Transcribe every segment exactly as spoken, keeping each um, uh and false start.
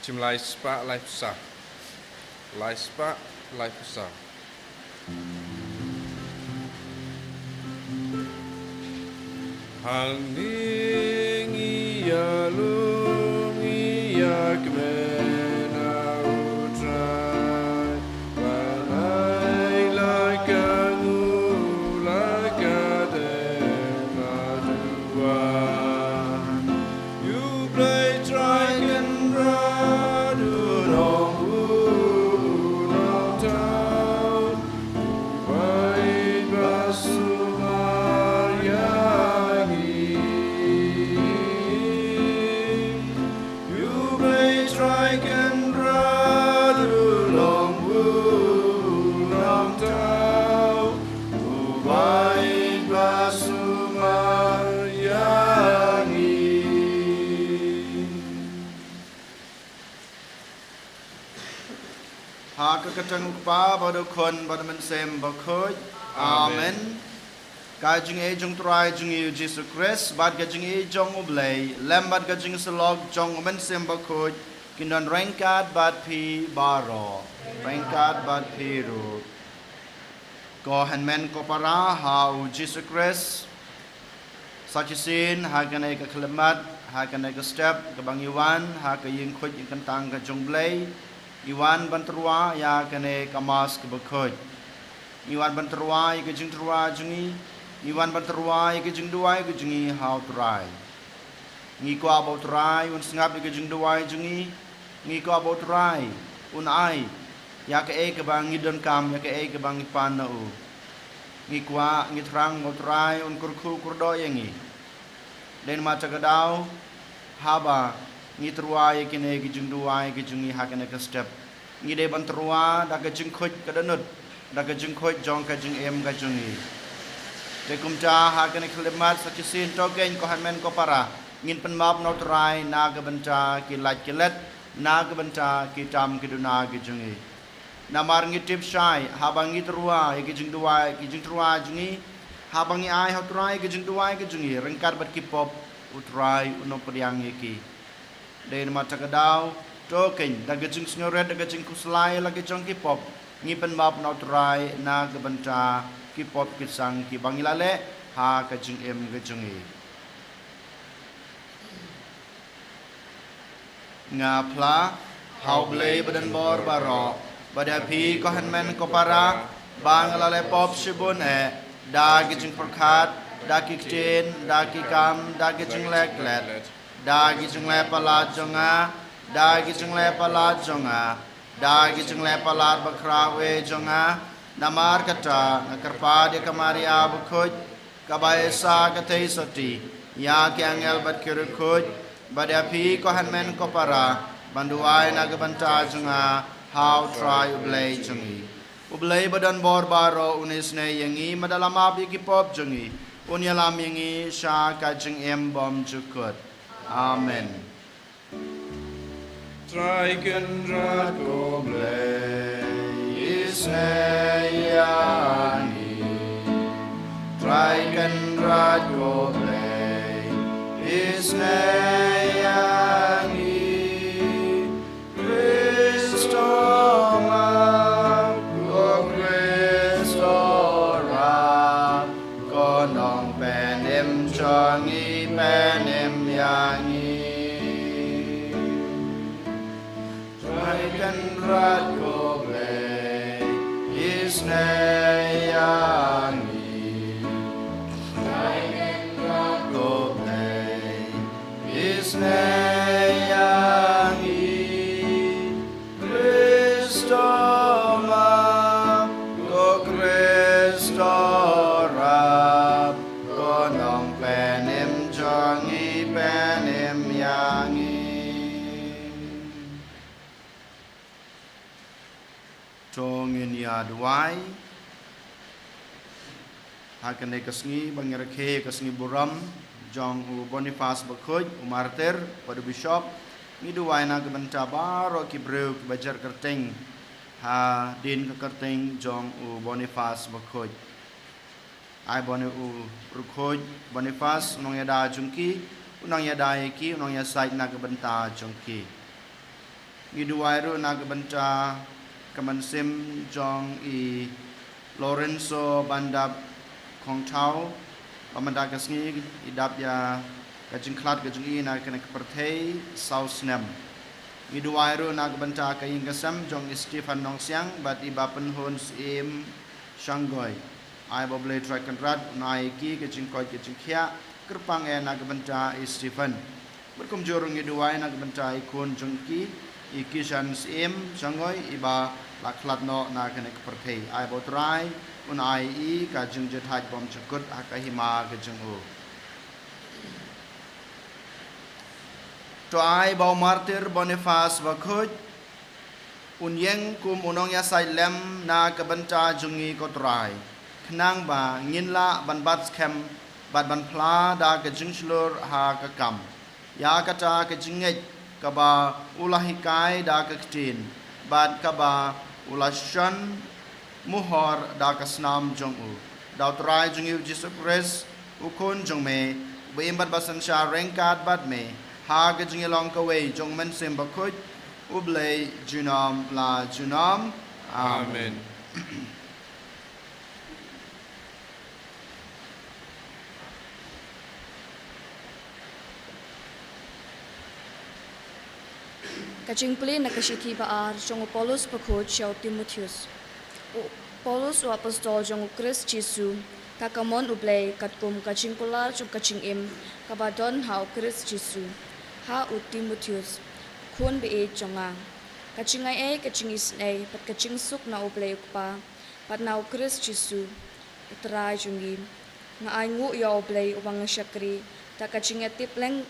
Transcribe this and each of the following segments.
Shim lai spah lai phew saw. Lai spah lai phew saw. Hangne ngi ïalum ngi ïakmen ha U Trai, ban ai la ka nguh la ka dei ma duwai. U Blei Trai Kynrad u nongbuh u nongthaw, u bait ba sumar ïa ngi. U Blei Trai Kynrad u nongbuh u nongthaw, u bait ba sumar ïa ngi. Ha ka kyrteng U Kpa bad U Khun bad U Mynsiem Bakhuid. Amen. Amen. Ka jingïeit jong U Trai jong ngi U Jisu Khrist bad ka jingïeit jong U Blei lem bad ka jingsyllok jong U Mynsiem Bakhuid kin don ryngkat bad phi baroh. Ryngkat bad phi ruh. Ko hynmen ko para ha U Jisu Khrist, sa shisien ha kane ka khyllipmat, ha kane ka step kaba ngi wan ha ka ïing khuid ïing kyntang ka jong U Blei, ngi wan ban tyrwa ïa kane ka Mass kaba khuid. Ngi wan ban tyrwa ïa ka jingtyrwa jong ngi, ngi wan ban tyrwa ïa ka jingduwai ka jong ngi ha U Trai. Ngi kwah ba U Trai un sngap ïa ka jingduwai jong ngi. Ngi kwah ba U Trai un ai ïa kaei kaba ngi donkam, ïa kaei kaba ngi pan na u. Ngi kwah, ngi thrang ba U Trai un kyrkhu kyrdoh ïa ngi. Dei namar kata ka daw, haba ngi tyrwa ïa kine ki jingduwai ki jong ngi ha kane ka step, ngi dei ban tyrwa da ka jingkhuid ka dohnud, da ka jingkhuid jong ka jingim ka jong ngi. Te kumta ha kane ka khyllipmat sa shisien to keiñ ko hynmen ko para, ngin pynmap na U Trai na ka bynta ki lait ki let, na ka bynta ki tam ki duna ki jong ngi. Namar ngi tip shai, haba ngi tyrwa ïa ki jingduwai, ki jingtyrwa jong ngi, haba ngi ai ha U Trai ki jingduwai ki jong ngi ryngkat bad ki pop, U Trai un nongpdiang ïa ki. Dei namar kata ka daw, to keiñ, da ka jingsngewrit, da ka jingkhuslai la ki jong ki pop, ngi pynmap na U Trai na ka bynta ki pop ki sang kiba ngi la leh ha ka jingim ka jong ngi. Nga phla ha U Blei badonbor baroh, bad ïa phi ko hynmen ko para, ba nga la leh pop shibun eh, da ki jingpyrkhat, da ki ktien, da ki kam, da ki jingleh klet, da ki jingleh palat jong nga, da ki jingleh palat jong nga, da ki jingleh palat bakhraw eh jong nga. Namar kata nga kyrpad ïa ka Maria bakhuid, kaba ïa sa ka thei sotti, ïa ki angel bad ki riewkhuid, bad ïa phi ko hynmen ko para, ban duwai na ka bynta jong nga ha U Trai U Blei jong ngi. U Blei badonbor baroh un isynei ïa ngi, bad un ïalam ïa ki pop jong ngi, un ïalam ïa ngi sha ka jingim bymjukut. Amen. Trai Kynrad ko Blei, isynei ïa ngi. Trai Kynrad ko Blei, isynei ïa ngi. Khrist to map, ko Khrist to rap, ko Nongpynim jong ngi, pynim ïa ngi. Trai Kynrad ko Blei, isynei ïa ngi. Trai Kynrad ko Blei, isynei ïa ngi. Khrist to map, ko Khrist to rap, ko Nongpynim jong ngi, pynim ïa ngi. To ngin ïa duwai. Ha kane ka sngi ba ngi rakhe ka sngi burom jong u Boniface Bakhuid, u martir bad u bishop, ngi duwai na ka bynta baroh ki briew kiba jer kyrteng hadien ka kyrteng jong u Boniface Bakhuid. Ai ba une u riewkhuid Boniface u nongïada jong ki, u nongïada ïa ki, u nongïasaid na ka bynta jong ki. Ngi duwai ruh na ka bynta ka mynsiem jong i Lorenzo Bandap Khongthaw, ba mynta ka sngi i dap ïa ka jingkhlad ka jong i na kane ka pyrthei saw snem. Ngi duwai ruh na ka bynta ka ïing ka sem jong i Stephen Nongsiang bad i Bah Pynhun Syiem Shangoi. Ai ba U Blei Trai Kynrad un ai ïa ki ka jingkoit ka jingkhiah kyrpang eh na ka bynta i Stephen. Bad kumjuh ruh ngi duwai na ka bynta i khun jong ki, i Kishan Syiem Shangoi, i ba la khlad noh na kane ka pyrthei. Ai ba U Trai un ai i ka jingjahthait bymjukut ha ka hima ka jong u. To ai ba u martir Boniface Bakhuid un ïeng kum u nongïasaid lem na ka bynta jong ngi, ko Trai, khnang ba ngin lah ban bat skhem bad ban phla da ka jingshlur ha ka kam, ïa kata ka jingngeit kaba u la hikai da ka ktien bad kaba u la shon muhor da ka snam jong u. Da U Trai jong ngi U Jisu Khrist, U Khun jong me, uba im bad ba synshar ryngkat bad me ha ka jingïalong kawei jong U Mynsiem Bakhuid, U Blei junom la junom. Amen. Amen. Ka jingplie na ka shithi ba ar jong u Paulus bakhuid sha u Timotheus. U Paulus, u apostol jong U Khrist Jisu, da ka mon U Blei, katkum ka jingkular jong ka jingim kaba don ha U Khrist Jisu, ha u Timotheus, khun baieit jong nga. Ka jingai ei, ka jingisynei bad ka jingsuk na U Blei U Kpa bad na U Khrist Jisu, U Trai jong ngi. Nga ainguh ïa U Blei uba nga shakri da ka jingïatiplem,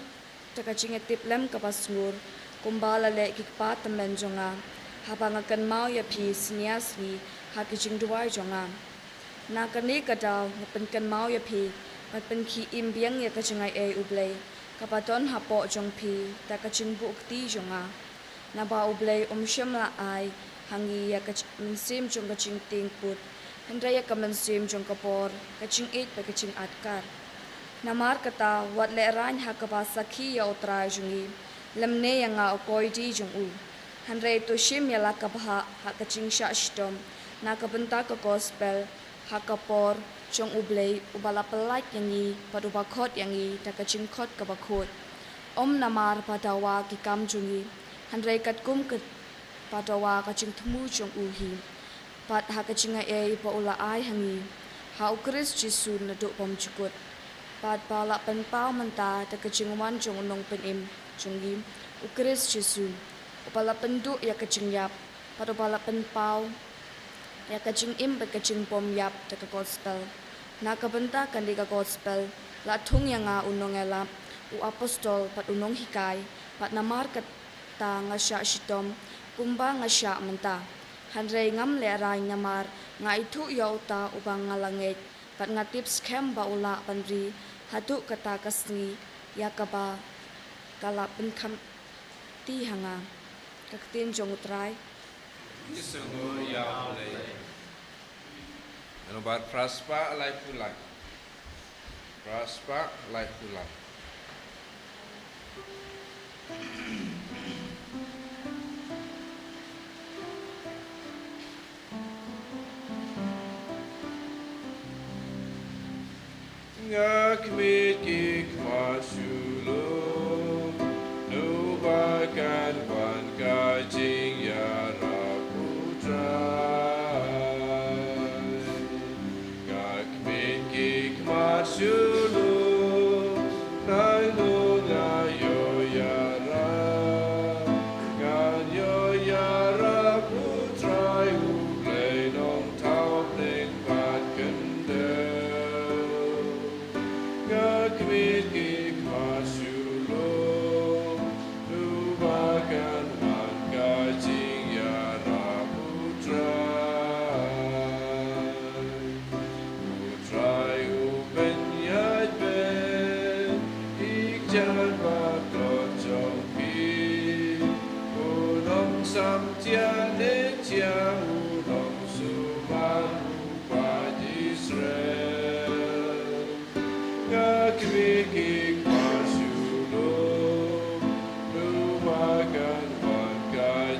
da ka jingïatiplem kaba sngur, kumba la leh ki kpa tymmen jong nga, haba nga kynmaw ïa phi synñia sngi ha ki jingduwai jong nga. Na kane ka daw nga pynkynmaw ïa phi, ban pynkhie im biang ïa ka jingai ei U Blei kaba don hapoh jong phi da ka jingbuh kti jong nga. Naba U Blei um shym la ai ha ngi ïa ka j-, mynsiem jong ka jingtieng put, hynrei ïa ka mynsiem jong ka bor, ka jingïeit bad ka jingatkar. Namar kata, wat lehraiñ ha kaba sakhi ïa U Trai jong ngi, lymne ïa nga, u koidi jong u. Hynrei to shim ïa la ka bhah ha ka jingshah shitom na ka bynta ka gospel, ha ka por jong U Blei, uba la pyllait ïa ngi bad uba khot ïa ngi da ka jingkhot kaba khuid, ym namar ba dawa ki kam jong ngi, hynrei katkum ka, ba dawa ka jingthmu jong u hi, bad ha ka jingai ei ba u la ai ha ngi ha U Khrist Jisu naduh bymjukut, bad ba la pynpaw mynta da ka jingwan jong U Nongpynim jong ngi, U Khrist Jisu, uba la pynduh ïa ka jingïap bad uba la pynpaw ïa ka jingim bad ka jingbymïap da ka gospel. Na ka bynta kane ka gospel la thung ïa nga, u nongïalap, u apostol bad u nonghikai, bad namar kata nga shah shitom kumba nga shah mynta. Hynrei ngam lehraiñ, namar nga ithuh ïa uta uba nga la ngeit, bad nga tip skhem ba u lah ban ri haduh kata ka sngi ïa kaba ka la pynkhamti ha nga. Ka ktien jong U Trai. Ïa u Blei. Nang bar phra spah laiphew lai. Phra spah laiphew lai. Nga khmih ki khmat shu lum, nu ba kan wan ka jingïarap U Trai. Nga khmih ki khmat shu lum, nangno nga ïoh ïarap, ngan ïoh ïarap U Trai U Blei nongthaw bneng bad khyndew. Nga khmih ki khmat shu lum, nu ba kan wan ka jingïarap U Trai. U Trai u pynïaid beit ïa ki jingbatlot jong phi. U nong samjia ne jia, u nong sumar u paid Israel. Nga khmih ki khmat shu lum, nu ba kan wan ka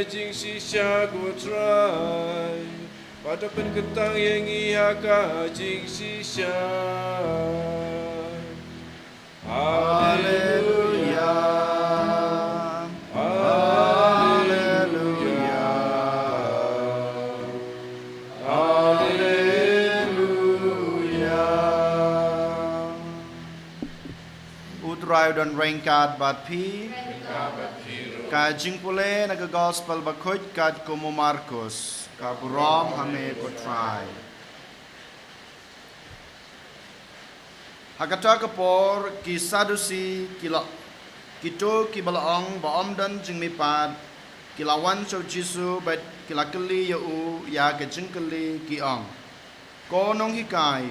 Jingshisha ko Trai, bad to pynkyntang ïa ngi ha ka jingshisha. Haleluya. Haleluya. Haleluya. U Trai u don ryngkat bad phi. Ka jingpule na ka Gospel Bakhuid katkum u Markus. Ka burom ha me ko Trai. Ha kata ka por ki Sadusi ki la, kito kiba la ong ba ym don jingmihpat, ki la wan sha u Jisu bad ki la kylli ïa u ïa ka jingkylli, ki ong: Ko Nonghikai,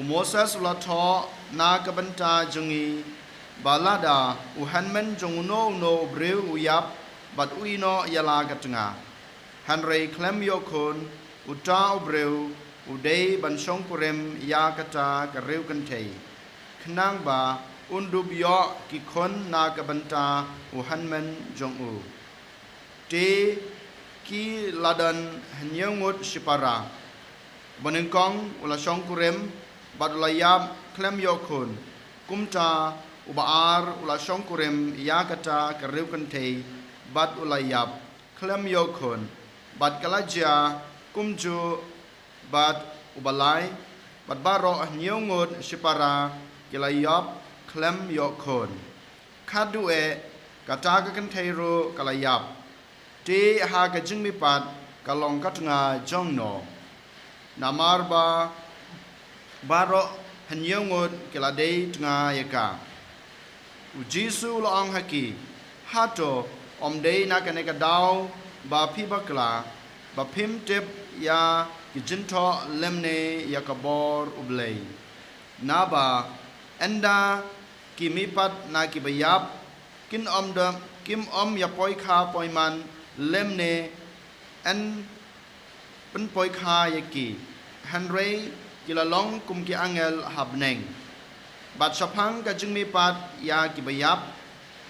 u Moses u la thoh na ka bynta jong ngi ba lada u hynmen jong uno uno u briew u ïap bad u ïehnoh ïa la ka tnga, hynrei khlem ïoh khun, uta u briew u dei ban shongkurim ïa kata ka riewkynthei, khnang ba un dup ïoh ki khun na ka bynta u hynmen jong u. Te ki la don hynñiew ngut shipara. Ba nyngkong u la shongkurim bad u la ïap khlem ïoh khun. Kumta uba ar u la shongkurim ïa kata ka riewkynthei bad u la ïap khlem ïoh khun. Bad ka la jia kumjuh bad uba lai, bad baroh hynñiew ngut shipara ki la ïap khlem ïoh khun. Khatduh eh, kata ka kynthei ruh ka la ïap. Te ha ka jingmihpat ka long ka tnga jong no? Namar ba baroh hynñiew ngut ki la dei tnga ïa ka. U Jisu u la ong ha ki: Hato ym dei na kane ka daw ba phi bakla, ba phim tip ïa ki jingthoh lymne ïa ka bor U Blei? Naba ynda ki mihpat na kiba ïap, kin ym da, kim ym ïa poikha poiman lymne yn pynpoikha ïa ki, hynrei ki la long kum ki angel ha bneng. Bad shaphang ka jingmihpat ïa kiba ïap,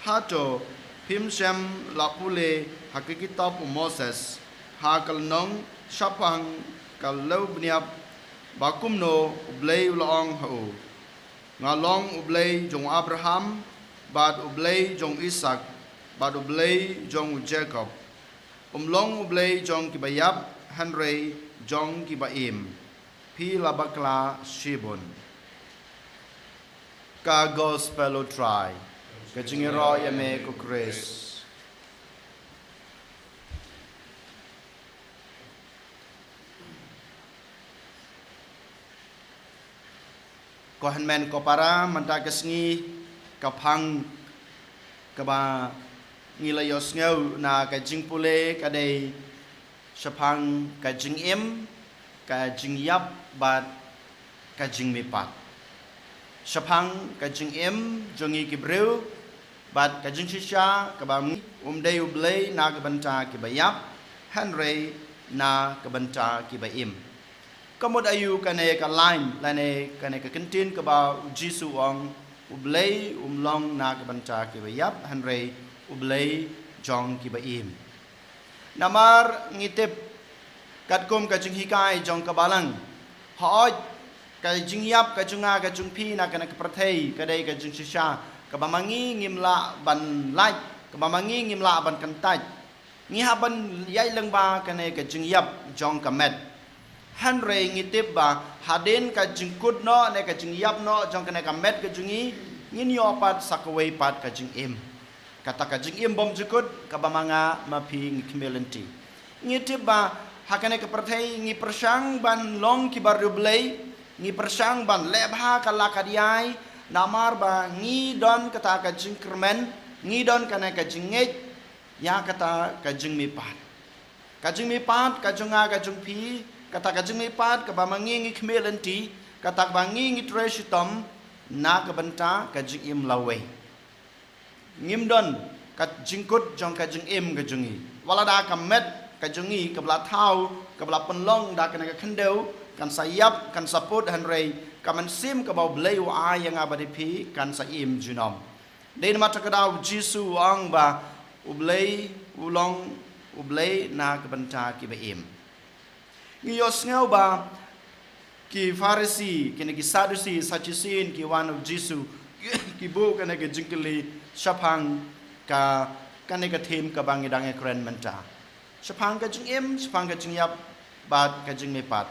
hato phim shym la pule ha ka kitab u Moses, ha ka lynnong shaphang ka lawbniap, ba kumno U Blei u la ong ha u: Nga long U Blei jong u Abraham, bad U Blei jong u Isaak, bad U Blei jong u Jakob. Um long U Blei jong kiba ïap, hynrei jong kiba im. Phi la bakla shibun. Ka Gospel u Trai. Ka jingïaroh ïa me ko Khrist. Ko hynmen ko para, mynta ka sngi ka phang kaba ngi la ïohsngew na ka jingpule ka dei shaphang ka jingim, ka jingïap bad ka jingmihpat. Shaphang ka jingim jong ngi ki briew bad ka jingshisha kaba ngi, um dei U Blei na ka bynta kiba ïap, hynrei na ka bynta kiba im. Ka mut aïu kane ka line lane kane ka kyntien kaba U Jisu u ong U Blei um long na ka bynta kiba ïap, hynrei U Blei jong kiba im? Namar ngi tip katkum ka jinghikai jong ka Balang, hooid ka jingïap ka jong nga ka jong phi na kane ka pyrthei ka dei ka jingshisha kaba ma ngi ngim lah ban lait, kaba ma ngi ngim lah ban kyntait. Ngi hap ban ïaid lyngba kane ka jingïap jong ka met. Hynrei ngi tip ba hadien ka jingkut noh ne ka jingïap noh jong kane ka met ka jong ngi, ngin ïoh pat sa kawei pat ka jingim. Kata ka jingim bymjukut kaba ma nga ma phi ngi khmih lynti. Ngi tip ba ha kane ka pyrthei ngi pyrshang ban long kiba riewblei, ngi pyrshang ban leh bha ka la ka diai, namar ba ngi don kata ka jingkyrmen, ngi don kane ka jingngeit ïa kata ka jingmihpat. Ka jingmihpat ka jong nga ka jong phi, kata ka jingmihpat kaba ma ngi ngi khmih lynti, kata kaba ngi ngi trei shitom na ka bynta ka jingim lawei. Ngim don ka jingkut jong ka jingim ka jong ngi. Wat la da ka met ka jong ngi kaba la thaw, kaba la pynlong da kane ka khyndew, kan sa ïap, kan sa put, hynrei ka mynsiem kaba U Blei u ai ïa nga bad ïa phi kan sa im junom. Dei namar kata ka daw U Jisu u ong ba U Blei u long U Blei na ka bynta kiba im. Ngi ïohsngew ba ki Pharisi, kine ki Sadusi, Sadusi ki wan u Jisu, ki buh kane ka jingkylli shaphang ka, kane ka theme kaba ngi dang ïakren mynta. Shaphang ka jingim, shaphang ka jingïap, bad ka jingmihpat.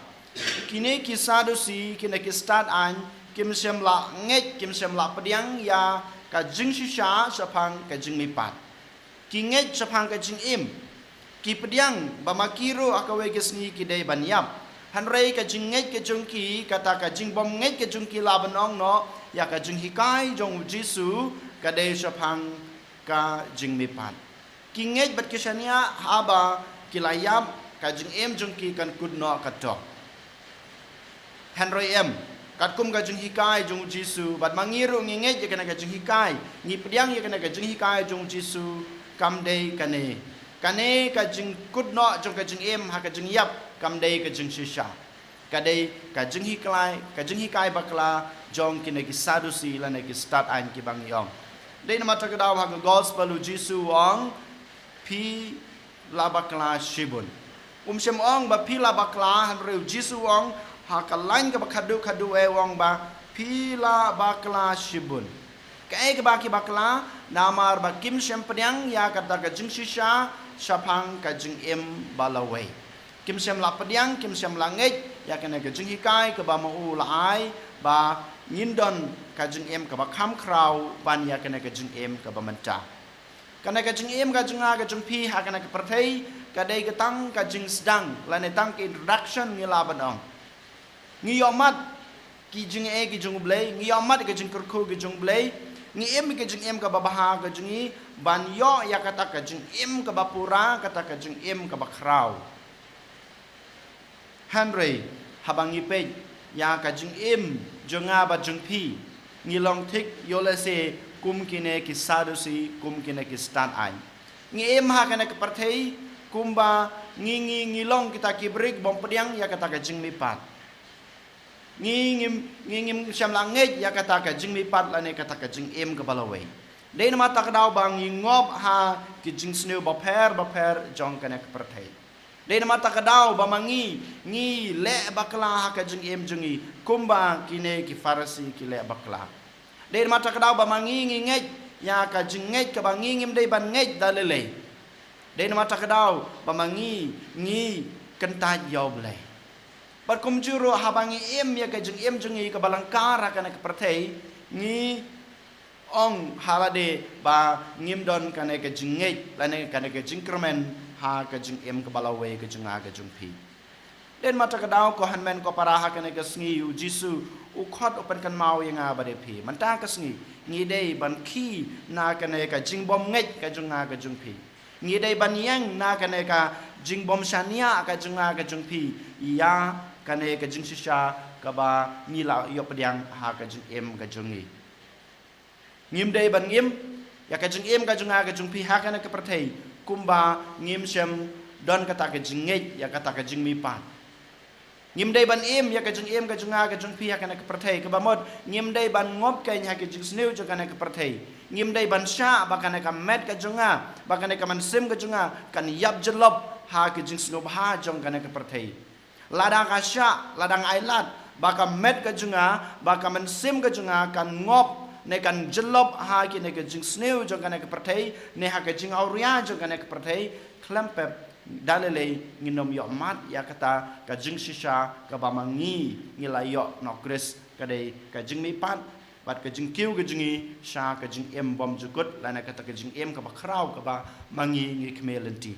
Kine ki Sadusi, kine ki stad aiñ, kim shym la ngeit, kim shym la pdiang ïa ka jingshisha shaphang ka jingmihpat. Ki ngeit shaphang ka jingim. Ki pdiang ba ma ki ruh ha kawei ka sngi ki dei ban ïap. Hynrei ka jingngeit ka jong ki, kata ka jingbym ngeit ka jong ki la ban ong noh ïa ka jinghikai jong u Jisu, ka dei shaphang ka jingmihpat. Ki ngeit bad ki shaniah haba ki la ïap, ka jingim jong ki kan kut noh katto. Hynrei em, katkum ka jinghikai jong u Jisu, bad ma ngi ruh ngi ngeit ïa kane ka jinghikai, ngi pdiang ïa kane ka jinghikai jong u Jisu, kam dei kane. Kane ka jingkut noh jong ka jingim ha ka jingïap, kam dei ka jingshisha. Ka dei ka jinghikai, ka jinghikai bakla jong kine ki Sadusi lane ki stad aiñ kiba ngi ong. Dei namar kata ka daw ha ka gospel u Jisu u ong, phi la bakla shibun. Um shym ong ba phi la bakla, hynrei u Jisu u ong ha ka lain kaba khadduh khadduh eh u ong ba phi la bakla shibun. Kaei kaba ki bakla, namar ba kim shym pdiang ïa kata ka jingshisha shaphang ka jingim ba lawei. Kim shym la pdiang, kim shym la ngeit ïa kane ka jinghikai kaba ma u la ai, ba ngin don ka jingim kaba kham khraw ban ïa kane ka jingim kaba mynta. Kane ka jingim ka jong nga ka jong phi ha kane ka pyrthei, ka dei ka tang ka jingsdang, lane tang ka introduction ngi lah ban ong. Ngi ïohmad ki jingeh ki jong u Blei, ngi ïohmad ka jingkyrkhu ki jong u Blei, ngi im ka jingim kaba bha ka jong ngi, ban ïoh ïa kata ka jingim kaba pura, kata ka jingim kaba khraw. Hynrei, haba ngi peit ïa ka jingim jong nga bad jong phi, ngi long thik ïoh lehse kum kine ki Sadusi, kum kine ki stad aiñ. Ngi im ha kane ka pyrthei kumba ngi, ngi, ngi long kita ki briew bym pdiang ïa kata ka jingmihpat. Ngi ngim, ngi ngim shym la ngeit ïa kata ka jingmihpat lane kata ka jingim kaba lawei. Dei namar kata ka daw ba ngi ngop ha ki jingsniew bapher bapher jong kane ka pyrthei. Dei namar kata ka daw ba ma ngi, ngi leh bakla ha ka jingim jong ngi kumba kine ki Pharisi ki leh bakla. Dei namar kata ka daw ba ma ngi ngi ngeit ïa ka jingngeit kaba ngi ngim dei ban ngeit da lei lei. Dei namar kata ka daw ba ma ngi, ngi kyntait ïa u Blei. Bad kumjuh ruh haba ngi im ïa ka jingim jong ngi kaba lyngkar ha kane ka pyrthei, ngi ong ha lade ba ngim don kane ka jingngeit lane kane ka jingkyrmen ha ka jingim kaba lawei ka jong nga ka jong phi. Dei namar kata ka daw ko hynmen ko para, ha kane ka sngi u Jisu u khot u pynkynmaw ïa nga bad ïa phi. Mynta ka sngi ngi dei ban khie na kane ka jingbymngeit ka jong nga ka jong phi. Ngi dei ban ïeng na kane ka jingbymshaniah ka jong nga ka jong phi ïa kane ka jingshisha kaba ngi la ïoh pdiang ha ka jingim ka jong ngi. Ngim dei ban ngim ïa ka jingim ka jong nga ka jong phi ha kane ka pyrthei kumba ngim shym don kata ka jingngeit ïa kata ka jingmihpat. Ngim dei ban im ïa ka jingim ka jong nga ka jong phi ha kane ka pyrthei, kaba mut ngim dei ban ngop keiñ ha ka jingsniew jong kane ka pyrthei. Ngim dei ban shah ba kane ka met ka jong nga, ba kane ka mynsiem ka jong nga kan ïap jyllop ha ka jingsngewbha jong kane ka pyrthei. Lada ka shah, lada nga ailad ba ka met ka jong nga, ba ka mynsiem ka jong nga kan ngop ne kan jyllop ha kine ka jingsniew jong kane ka pyrthei ne ha ka jingawria jong kane ka pyrthei, khlem pep da lei lei ngin ym ïohmad ïa kata ka jingshisha kaba ma ngi ngi la ïoh na u Khrist, ka dei ka jingmihpat bad ka jingkiew ka jong ngi sha ka jingim bymjukut lane kata ka jingim kaba khraw kaba ma ngi ngi khmih lynti.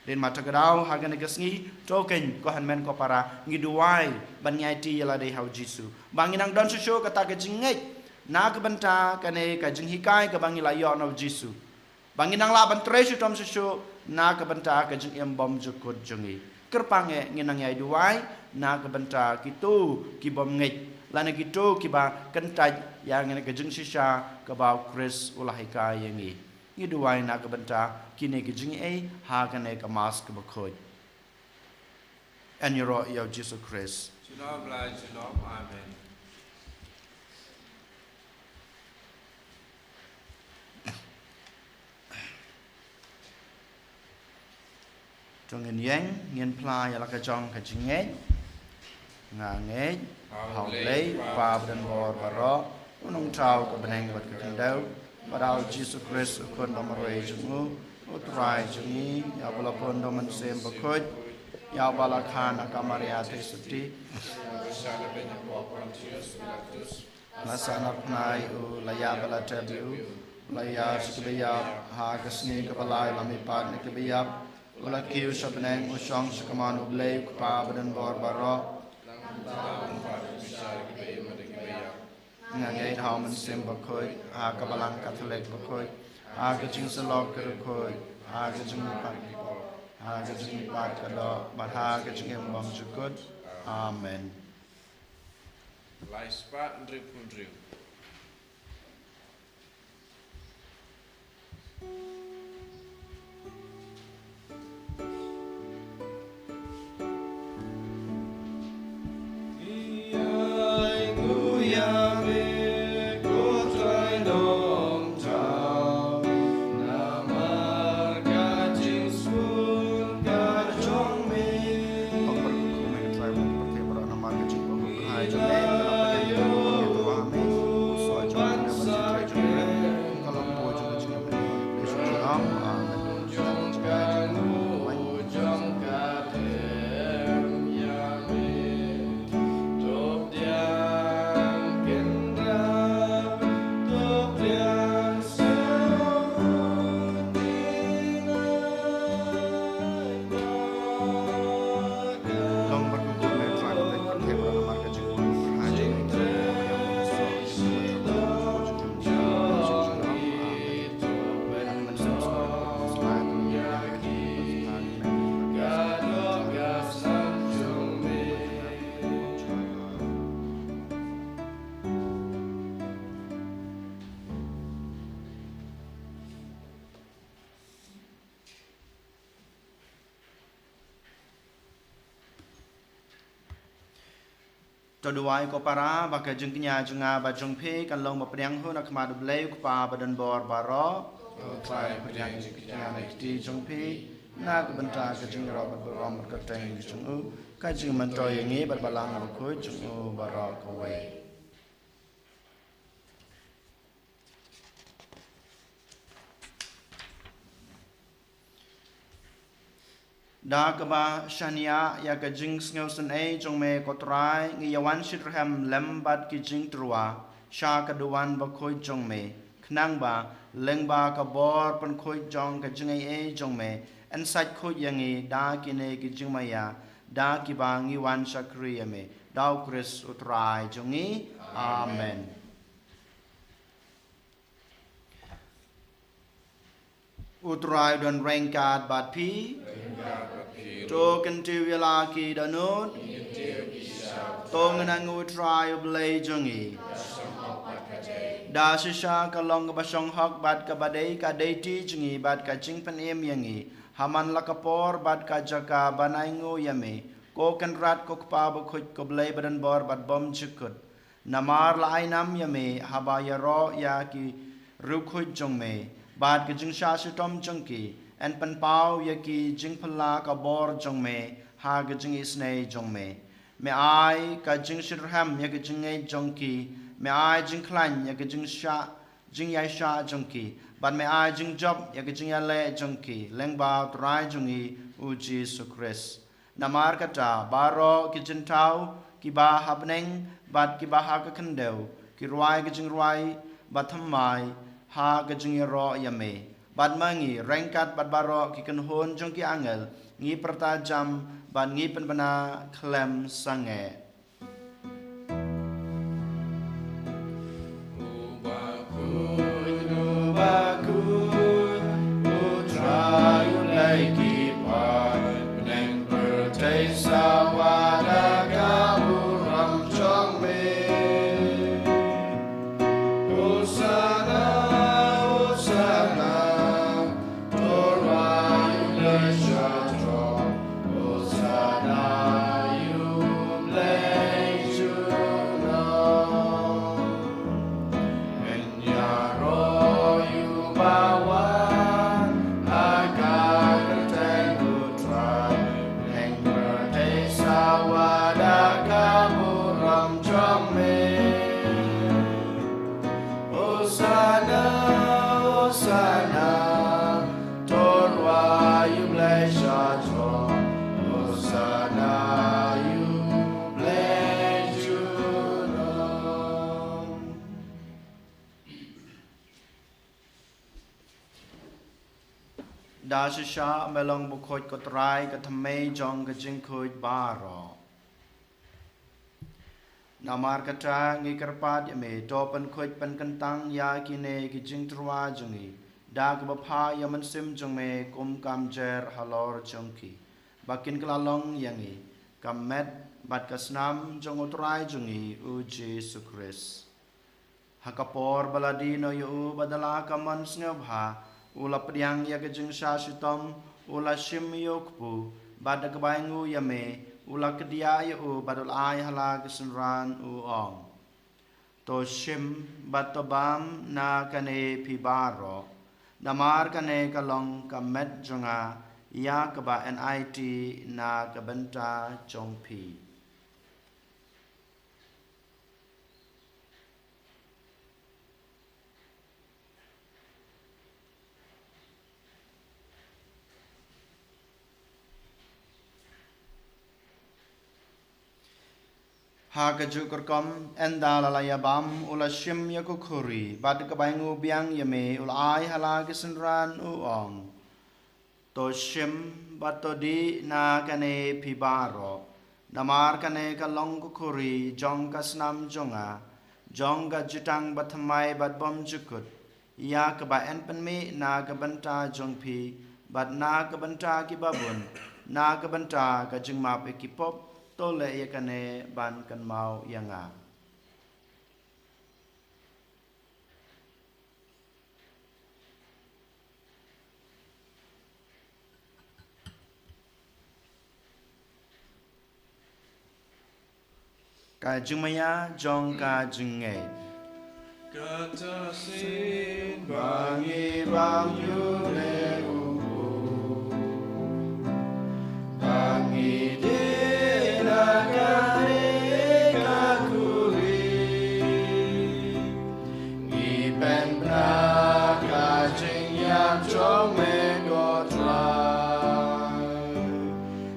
Dei namar kata ka daw ha kane ka sngi, to keiñ ko hynmen ko para, ngi duwai ban ngi aiti ïa lade ha u Jisu ba ngin nang don shuh shuh kata ka jingngeit na ka bynta kane ka jinghikai kaba ngi la ïoh na u Jisu. Ba ngin nang lah ban trei shitom shuh shuh na ka bynta ka jingim bymjukut jong ngi. Kyrpang eh ngin nang ïai duwai na ka bynta kito ki bym ngeit lane kito kiba kyntait ïa kane ka jingshisha kaba u Khrist u la hikai ïa ngi. Ngi duwai na ka bynta kine ki jingaiei ha kane ka Mass kaba khuid. Yn ïaroh ïa u Jisu Khrist. Junom Blei, junom. Amen. To ngin ïeng, ngin phla ïa la ka jong ka jingngeit. Nga ngeit ha U Blei, U Kpa badonbor baroh, U Nongthaw ka bneng bad ka khyndew, bad ha U Jisu Khrist, U Khun bamarwei jong U, U Trai jong ngi, ïa uba la pun da U Mynsiem Bakhuid, ïa uba la kha na ka Maria Theisotti, la sahnarphna ïa U, la ïap bad la tep ïa U, la ïar sha kiba ïap, ha ka sngi kaba lai la mihpat na kiba ïap, U la kiew sha bneng, U shong sha kamon U Blei U Kpa badonbor baroh. Nga ngeit ha U Mynsiem Bakhuid, ha ka Balang Katholik bakhuid, ha ka jingsyllok ki riewkhuid, ha ka jingmihpat ki por, ha ka jingmihpat ka doh, bad ha ka jingim bymjukut. Amen. Lai spah hynriewphew hynriew. To duwai ko para, ba ka jingkñia jong nga bad jong phi kan long ba pdiang hun ha khmat U Blei U Kpa badonbor baroh. Ko Trai, pdiang jingkñia na kti jong phi na ka bynta ka jingïaroh bad burom bad kyrteng jong U, ka jingmyntoi ïa ngi bad Balang Bakhuid jong U baroh kawei. Da kaba shaniah ïa ka jingsngewsynei jong me ko Trai, ngi ïa wan shitrhem lem bad ki jingtyrwa sha ka duwan bakhuid jong me, khnang ba lyngba ka bor pynkhuid jong ka jingaiei jong me, yn sait khuid ïa ngi da kine ki jingmaïa, da kiba ngi wan shakri ïa me, da U Khrist U Trai jong ngi. Amen. U Trai u don ryngkat bad phi. To kyntiew ïa la ki dohnud. To ngin ainguh U Trai U Blei jong ngi. Da shisha ka long kaba shong hok bad kaba dei ka dei ti jong ngi bad ka jingpynim ïa ngi ha man la ka por bad ka jaka ban ainguh ïa me, ko Kynrad, ko Kpa bakhuid, ko Blei badonbor bad bymjukut. Namar la ai nam ïa me haba ïaroh ïa ki riewkhuid jong me bad ka jingshah shitom jong ki, yn pynpaw ïa ki jingphylla ka bor jong me ha ka jingisynei jong me. Me ai ka jingshitrhem ïa ka jingngeit jong ki, me ai jingkhlaiñ ïa ka jingshah, jingïaishah jong ki, bad me ai jingjop ïa ka jingïaleh jong ki, lyngba U Trai jong ngi U Jisu Khrist. Namar kata, baroh ki jingthaw kiba ha bneng bad kiba ha ka khyndew ki rwai ka jingrwai bathymmai ha ka jingïaroh ïa me. Bad ma ngi ryngkat bad baroh ki kynhun jong ki angel ngi pyrta jam bad ngi pynbna khlem sangeh. Da shisha me long bakhuid ko Trai, ka thymmei jong ka jingkhuid baroh. Namar kata ngi kyrpad ïa me, to pynkhuid pynkyntang ïa kine ki jingtyrwa jong ngi da kaba pha ïa u Mynsiem jong me kum ka mjer halor jong ki, ba kin kylla long ïa ngi ka met bad ka snam jong u Trai jong ngi u Jisu Khrist. Ha ka por ba la die noh ïa u bad da la ka mon sngewbha, u la pdiang ïa ka jingshah shitom, u la shim ïa u kpu, bad da kaba ainguh ïa me, u la kdiah ïa u bad u la ai ha la ki synran, u ong: To shim bad to bam na kane phi baroh, namar kane ka long ka met jong nga ïa kaba enait na ka bynta jong phi. Ha kajuh ka rukom, ynda la la ïa bam, u la shim ïa ka khuri, bad da kaba ainguh biang ïa me, u la ai ha la ki synran, u ong: To shim bad to dih na kane phi baroh, namar kane ka long ka khuri jong ka snam jong nga, jong ka jutang bathymmai bad bymjukut, ïa kaba yn pynmih na ka bynta jong phi bad na ka bynta kiba bun, na ka bynta ka jingmap ïa ki pop. To leh ïa kane ban kynmaw ïa nga. Ka jingmaïa jong ka jingngeit. Kata shisien ba ngi bam ïa une u kpu, ba ngi dih na kane ka khuri, ngi pynbna ka jingïap jong me, ko Trai,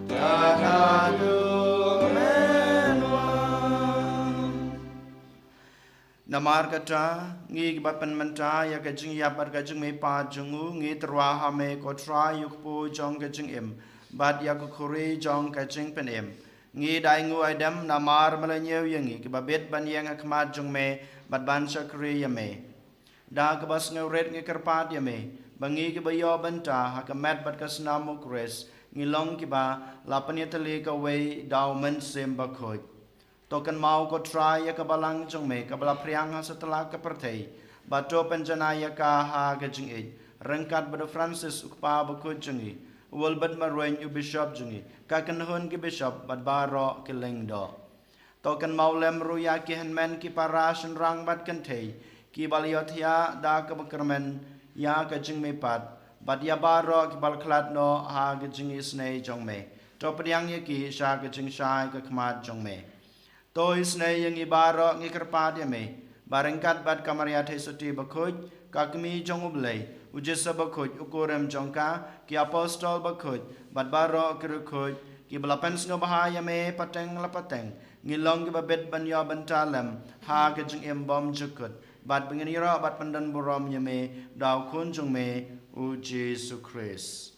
da ka duh mynwan. Namar kata, ngi kiba pynmynta ïa ka jingïap bad ka jingmihpat jong u, ngi tyrwa ha me, ko Trai, ïa u kpu jong ka jingim bad ïa ka khuri jong ka jingpynim. Ngi da ainguh aidem namar me la ñiew ïa ngi kiba bit ban ïeng ha khmat jong me bad ban shakri ïa me. Da kaba sngewrit ngi kyrpad ïa me ba ngi kiba ïoh bynta ha ka met bad ka snam u Khrist, ngi long kiba la pynïatylli kawei da u Mynsiem Bakhuid. To kynmaw, ko Trai, ïa ka balang jong me kaba la phriang ha satlak ka pyrthei, bad to pynjanai ïa ka ha ka jingïeit, ryngkat bad u Francis u kpa bakhuid jong ngi, u Wilbert Marwein u bishop jong ngi, ka kynhun ki bishop bad baroh ki lyngdoh. To kynmaw lem ruh ïa ki hynmen ki para shynrang bad kynthei kiba la ïohthiah da kaba kyrmen ïa ka jingmihpat, bad ïa baroh kiba la khlad noh ha ka jingisynei jong me. To pdiang ïa ki sha ka jingshai ka khmat jong me. To isynei ïa ngi baroh, ngi kyrpad ïa me ba ryngkat bad ka Maria Theisotti bakhuid, ka Kmie jong u Blei, u Joseph bakhuid u kurim jong ka, ki apostol bakhuid bad baroh ki riewkhuid kiba la pynsngewbha ïa me pateng la pateng, ngi long kiba bit ban ïoh bynta lem ha ka jingim bymjukut, bad ba ngin ïaroh bad pyndonburom ïa me da u Khun jong me u Jisu Khrist.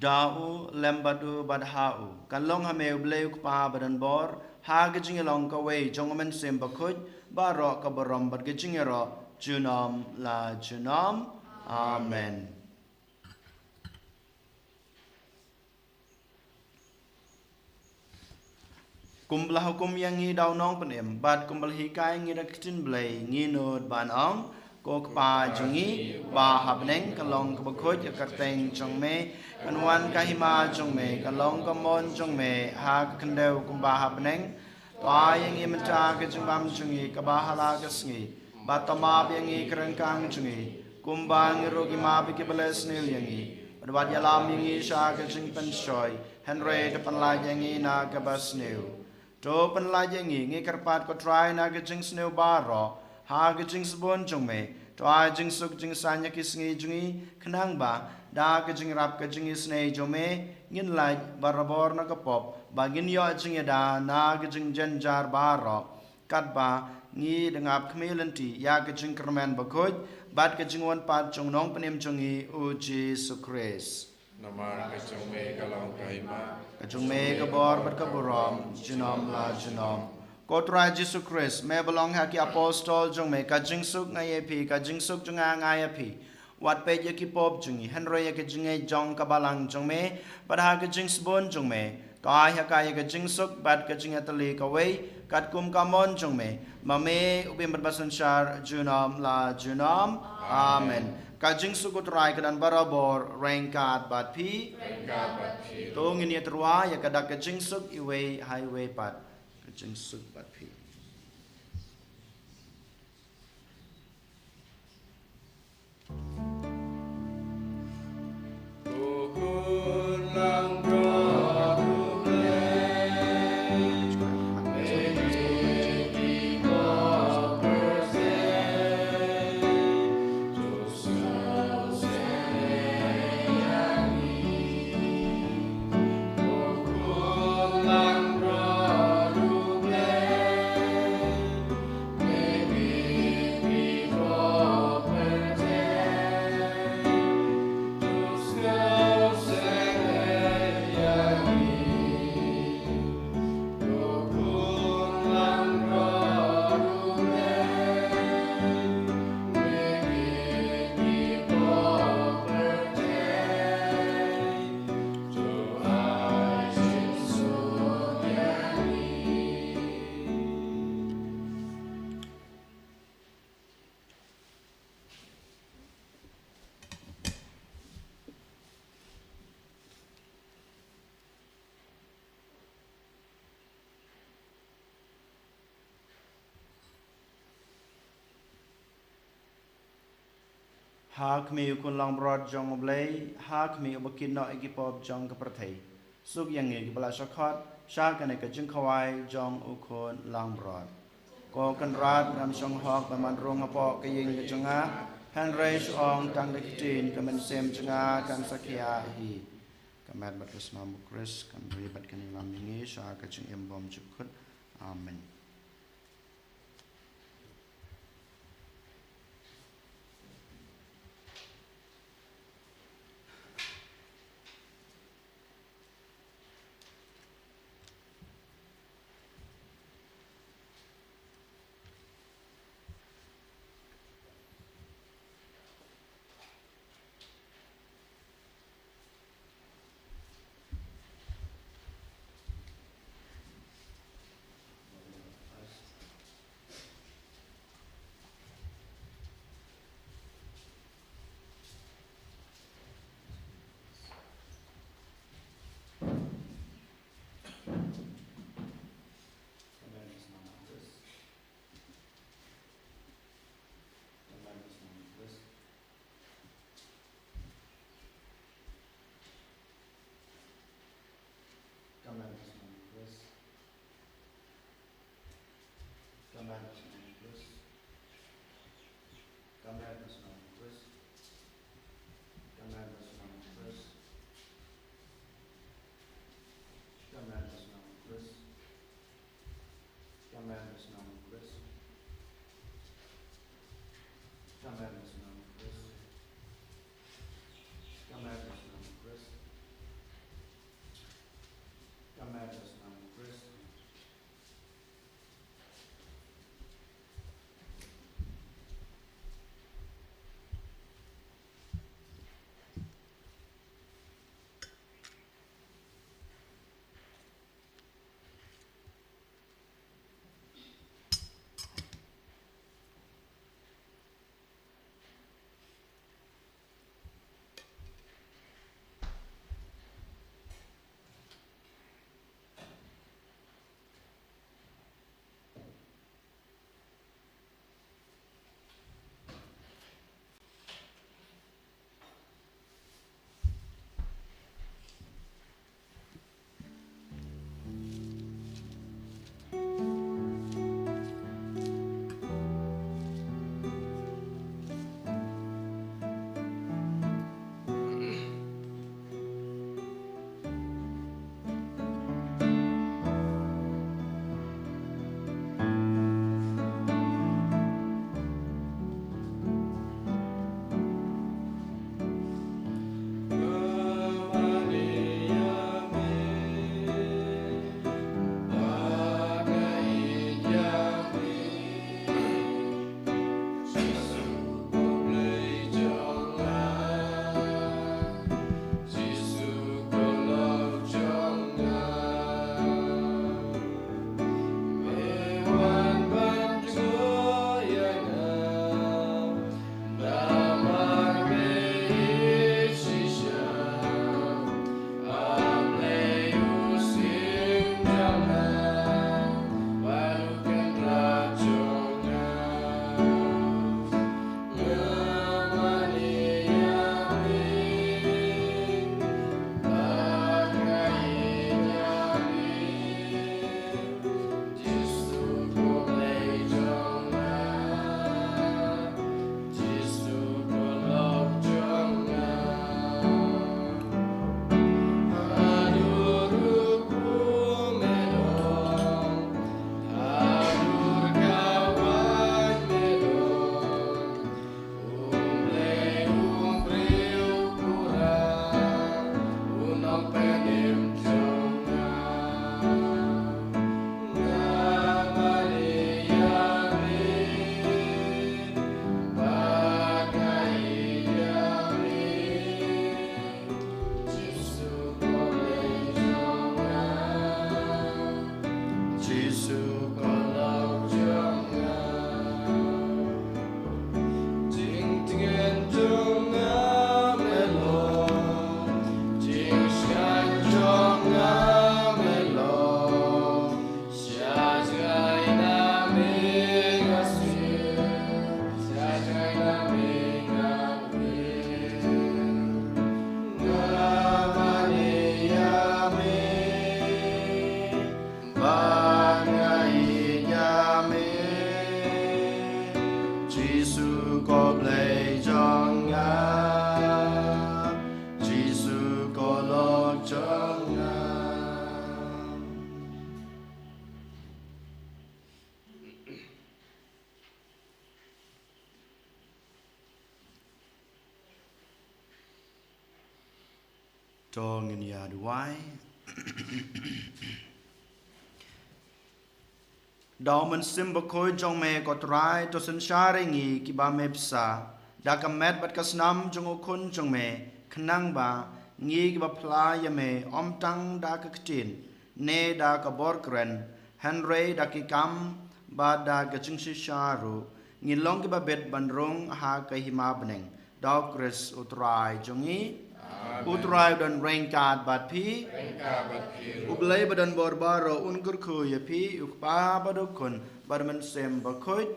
Da u, lem bad u, bad ha u, kan long ha me u Blei u Kpa badonbor, ha ka jingïalong kawei jong u Mynsiem Bakhuid, baroh ka burom bad ka jingïaroh junom la junom. Amen. Kumba la hukum ïa ngi da u Nongpynim, bad kumba la hikai ngi da ka ktien Blei, ngi nud ban ong: Ko Kpa jong ngi ba ha bneng, ka long kaba khuid ka kyrteng jong me, kan wan ka hima jong me, kan long ka mon jong me ha ka khyndew kumba ha bneng. To ai ïa ngi mynta ka jingbam jong ngi kaba ha la ka sngi, bad to map ïa ngi ki ryngkang jong ngi, kumba ngi ruh ngi map ïa kiba leh sniew ïa ngi. Bad wat ïalam ïa ngi sha ka jingpynshoi, hynrei to pynlait ïa ngi na kaba sniew. To pynlait ïa ngi, ngi kyrpad ko Trai, na ka jingsniew baroh, ha ka jingsbun jong me. To ai jingsuk jingsaiñ ïa ki sngi jong ngi, khnang ba da ka jingïarap ka jingisynei jong me, ngin lait barabor na ka pop, ba ngin ïoh jingïada na ka jingjynjar baroh, katba Ngi da nga ap khmih lynti ïa ka jingkyrmen bakhuid bad ka jingwan pat jong u Nongpynim jong ngi u Jisu Khrist. Namar ka jong me ka long ka hima, ka jong me ka bor bad ka burom junom la junom. Ko Trai Jisu Khrist, me ba long ha ki apostol jong me, ka jingsuk nga ïa phi, ka jingsuk jong nga nga ïa phi. Wat peit ïa ki pop jong ngi, hynrei ïa ka jingngeit jong ka balang jong me, bad ha ka jingsbun jong me, ka ai ha ka ïa ka jingsuk bad ka jingïatylli kawei, katkum ka mon jong me, ma me u bym bad ba synshar junom la junom. Amen. Ka jingsuk u Trai ka don barabor ryngkat bad phi. To ngin ïa tyrwa ïa ka dak ka jingsuk iwei ha iwei pat. Ka jingsuk bad phi. Ha khmih u Khun langbrot jong U Blei, ha khmih uba kit noh ïa ki pop jong ka pyrthei. Suk ïa ngi kiba la shah khot sha kane ka jingkhawai jong u Khun langbrot. Ko Kynrad, ngam shong hok ban wan rung hapoh ka ïing ka jong nga, hynrei shu ong tang da ka ktien, ka mynsiem jong nga kan sa khia hi. Ka met bad ka snam u Khrist kan ri bad kan ïalam ïa ngi sha ka jingim bymjukut. Amen. To ngin ïa duwai. Da u Mynsiem Bakhuid jong me ko Trai, to synshar ïa ngi kiba me bsa da ka met bad ka snam jong u Khun jong me, khnang ba ngi kiba phla ïa me, ym tang da ka ktien ne da ka bor kren, hynrei da ki kam bad da ka jingshisha ruh, ngin long kiba bit ban rung ha ka hima bneng. Da u Khrist u Trai jong ngi. Amen. U Trai u don ryngkat bad phi. Ryngkat bad phi. U Blei ba don bor baroh un kyrkhu ïa phi, u Kpa bad u Khun bad u Mynsiem Bakhuid.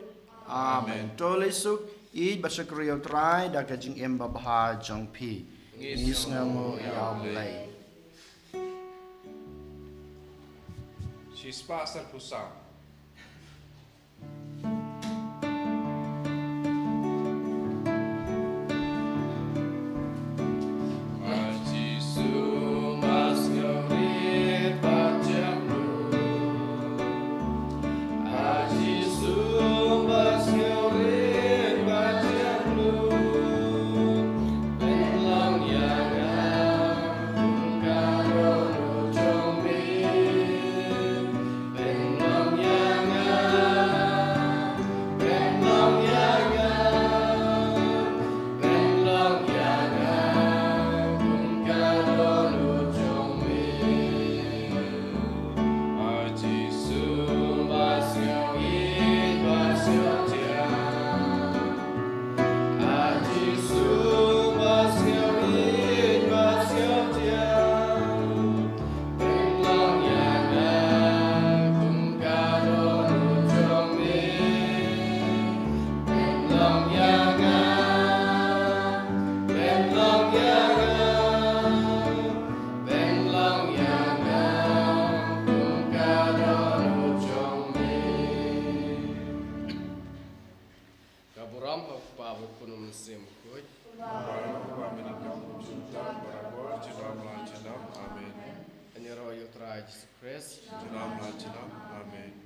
Amen. Amen. To leit suk, ïeit bad shakri ïa u Trai da ka jingim babha jong phi. Ngi sngewnguh ïa u Blei. Shispah sanphew saw. Ka burom ha u Kpa bad u Khun bad u Mynsiem Bakhuid. Amen. Ïaroh ïa u Trai Jisu Khrist. Amen.